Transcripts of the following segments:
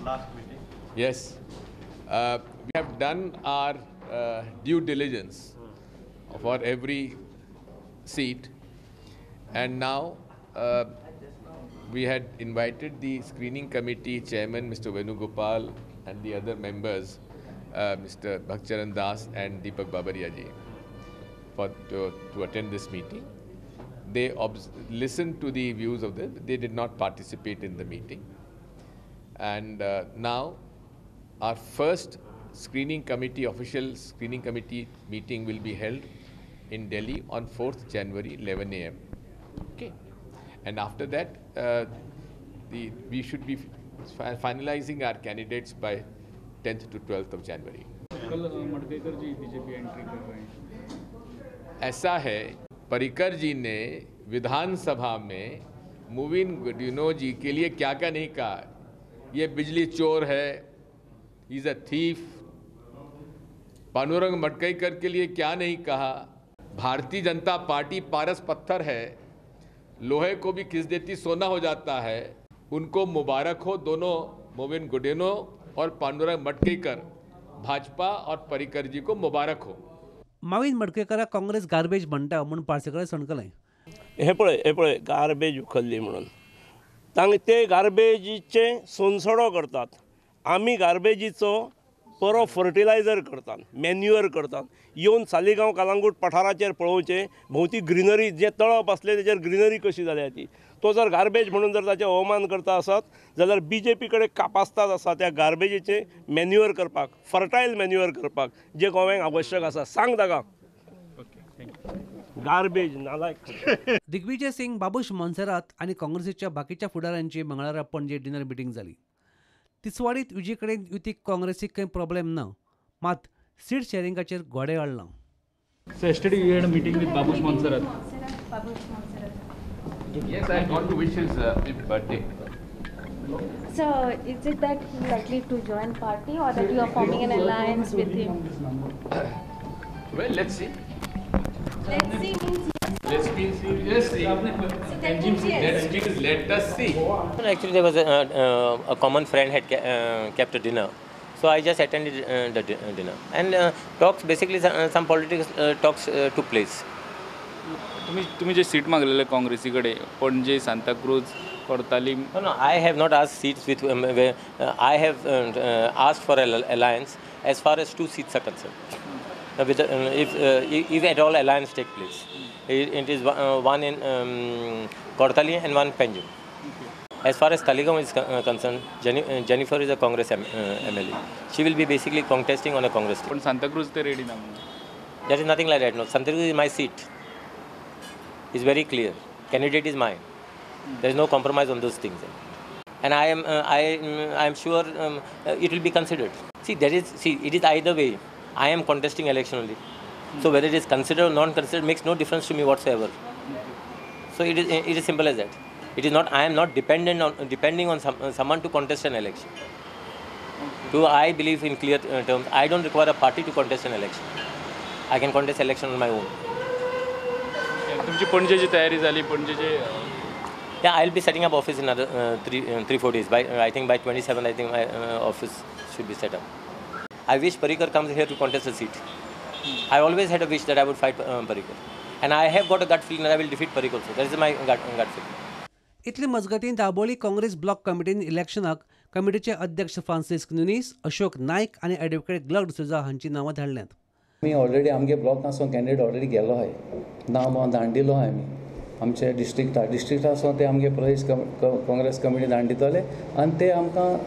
Last meeting. Yes, we have done our due diligence for every seat, and now we had invited the screening committee chairman, Mr. Venugopal, and the other members, Mr. Bhakt Charan Das and Deepak Babaria ji, to attend this meeting. They listened to the views of them. They did not participate in the meeting. And now our first screening committee, official screening committee meeting will be held in Delhi on 4th January, 11 a.m. Okay. And after that, we should be finalizing our candidates by 10th to 12th of January. कल मडकेकर जी BJP entry कर रहे हैं. ऐसा है, पर्रिकर जी ने विधानसभा में मोविन गुडिन्हो जी के लिए क्या क्या नहीं कहा. ये बिजली चोर है, is a thief. Pandurang Madkaikar K लिए क्या नहीं कहा. भारतीय जनता पार्टी पारस पत्थर है, लोहे को भी खिंच देती सोना हो जाता है. उनको मुबारक हो दोनों, मोविन गुडिन्हो और पांडुरंग मडकईकर, भाजपा और पर्रिकर जी को मुबारक हो. माविन मडकईकराक काँग्रेस गार्बेज म्हणटा म्हूण पार्सेकरान सणकलें. हे पळय गार्बेज उखल्ली म्हणून तांकां ते गार्बेजीचे सोनसडो करतात. आमी गार्बेजीचो बरो फर्टिलायझर करतात, मॅन्युअर करतात. येवन सालिगांव कलांगूट पठाराचेर पळोवचें, भोंवती ग्रिनरी, जें तळप आसलें तेजेर ग्रिनरी कशी जाल्या ती. तो जर गार्बेज म्हणून जर ताचें अवमान करता आसत जाल्यार बी जे पी कडेन कापास्ताद आसा त्या गार्बेजीचें मॅन्युअर करपाक, फर्टायल मॅन्युअर करपाक, जें गोव्यांक आवश्यक आसा. सांग ताका गार्बेज नालायक. दिग्विजय सिंग, बाबूश मोन्सेरात आनी काँग्रेसीच्या बाकीच्या फुडाऱ्यांची मंगळारा पणजे डिनर मिटींग जाली. तिसवाडीत युजी कडेन युतीक काँग्रेसीक कांय प्रॉब्लेम ना, मात सीट शेअरिंगाचेर घोडे हाडलां. So yesterday you had a meeting with Babush Monserrate. Yes, I got to wish his birthday. So, is it that he likely to join party or that you are forming an alliance with him? Well, let's see. Let's see means yes. Let's see. Let's see. So that means yes. Let us see. Actually, there was a common friend had kept a dinner, so I just attended the dinner and talks. Basically, some politics talks took place. तुम्ही जे seat मागलेले काँग्रेसी कडे Panaji, Santa Cruz, Cortalim. No, no, I have not asked seats with. I have asked for an alliance as far as 2 seats are concerned. With, if at all alliance take place, it is one in Cortalim and one Panjim. Okay. As far as Taleigao is concerned, Jennifer is a Congress MLA. She will be basically contesting on a Congress ticket. But Santacruz they ready now. There is nothing like that. No, Santacruz is my seat. It's very clear. Candidate is mine. There is no compromise on those things. And I am sure it will be considered. See, it is either way. I am contesting election only. So whether it is considered or non-considered makes no difference to me whatsoever. So it is simple as that. It is not, I am not dependent on, depending on someone to contest an election. So I believe in clear terms, I don't require a party to contest an election. I can contest election on my own. तुमची पणजेची तयारी झाली, पणजेचे? Yeah, I'll be setting up office in another 3-4 days. By I think by 27, I think my office should be set up. I wish Parrikar comes here to contest a seat. I always had a wish that I would fight Parrikar, and I have got a gut feeling that I will defeat Parrikar also. That is my gut feeling. इतले मजगतीं Dabolim Congress block कमिटीन इलेक्शनाक कमिटीचे अध्यक्ष Francis Nunes, Ashok Naik आनी advocate Glück D'Souza हांची नांवां धाडल्यांत. आमी already आमगे ब्लॉकांचो candidate already गेलो आहाय, नांव धाडून दिलो आहाय आमी आमचे डिस्ट्रिक्टा डिस्ट्रिक्टाचो ते आमगे प्रदेश काँग्रेस कमिटी धाडून दितले आनी ते आमकां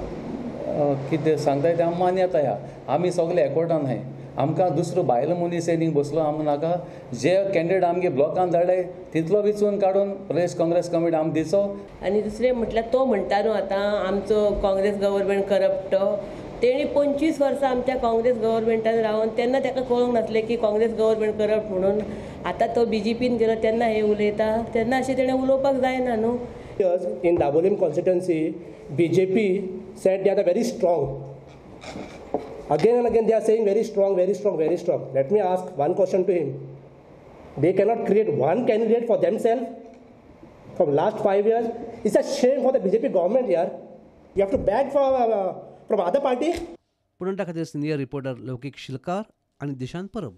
कितें सांगताय तें आमी मान्यताय आहा. आमी सगळे एकवटान आहाय. आमकां दुसरो भायलो मनीस येवन बसलो आमकां नाका. जे कॅन्डिडेट आमगे ब्लॉकान धाडले तितलो विचून काडून प्रदेश काँग्रेस कमिटी आमकां दिचो. आनी दुसरें म्हटल्यार तो म्हणटा न्हू आतां आमचो काँग्रेस गव्हर्मेंट करप्ट, तेणी 25 वर्सां आमच्या काँग्रेस गव्हर्मेंटान रावन तेन्ना ताका कळूंक नासलें की काँग्रेस गव्हर्मेंट करप्ट म्हणून. आतां तो बीजेपीन गेलो तेन्ना हें उलयता, तेन्ना अशें तेणें उलोवपाक जायना न्हू. In Dabolim constituency, BJP said they are very strong. Again and again they are saying very strong, very strong, very strong. Let me ask one question to him. They cannot create one candidate for themselves from last 5 years. It's a shame for the BJP government here. You have to beg for From other party. पुणटा खातीर senior reporter लौकीक शिलकार आनी दिशांत परब.